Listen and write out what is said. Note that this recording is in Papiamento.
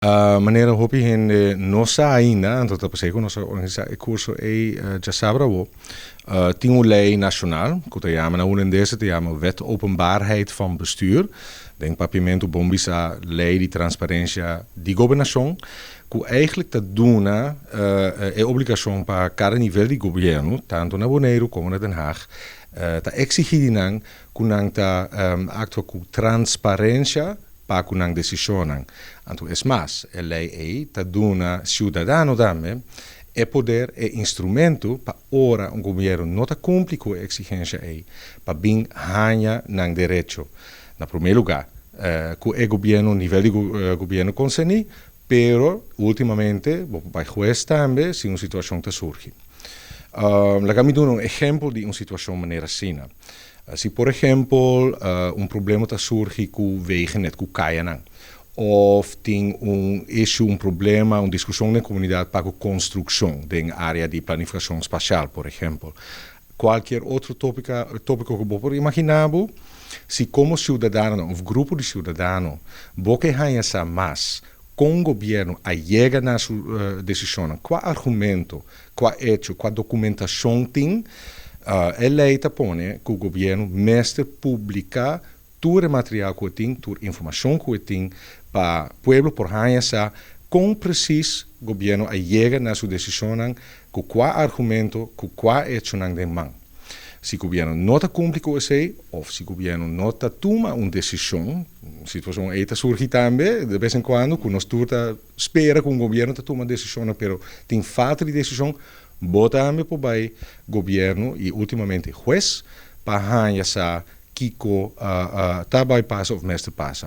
Manera hopi hende no sa ainda, anto ta p'esei ku nos a organisá e kurso ei djasabra awor. Tin un lei nashonal ku ta yama, na hulandes e ta yama Wet Openbaarheid van Bestuur, den papiamentu bon bisa Lei di Transparensia di Gobernashon, ku eigentlik ta duna e obligashon pa kada nivel di gobièrnu, tantu na Boneiru komo na Den Haag, ta eksigí di nan ku nan ta aktua ku transparensia pa ku nan desishonnan. Anto es mas, e lei ei ta duna siudadano tambe e poder, e instrumento pa ora un gobièrnu no ta kumpli ku e eksigensha ei, pa bin haña nan derecho. Na promé lugá, ku e gobièrnu, nivel di gobièrnu konserní, pero últimamente bo por bai hues tambe si un situashon ta surgi. Laga mi duna un ehèmpel di un situashon manera asina. Si por ehempel un problema ta surgi ku wegennet, ku kayanan, òf tin un issue, un problema, un diskushon den komunidat pa ku konstrukshon den área di planifikashon spasial, por ehempel. Kualkier otro topika, topiko ku bo por imaginá bo, si komo siudadanonan òf grupo di siudadano bo ke haña sa mas kon gobièrnu a yega na su desishonnan, kua argumento, kua echo, kua dokumentashon tin, e lei ta pone ku gobièrnu mester publiká tur e material ku e tin, tur informashon ku e tin, pa pueblo por haña sa kon presis gobièrnu a yega na su desishonnan, ku kua argumento, ku kua echonan den man. Si gobièrnu no ta kumpli ku esei òf si gobièrnu no ta tuma un desishon, situashon ei ta surgi tambe de bes en kuando ku nos tur ta spera ku un gobièrnu ta tuma desishonnan pero tin falta di desishon, bo tambe por bai gobièrnu i ultimamente hues pa haña sa kiko ta bai pasa òf mester pasa.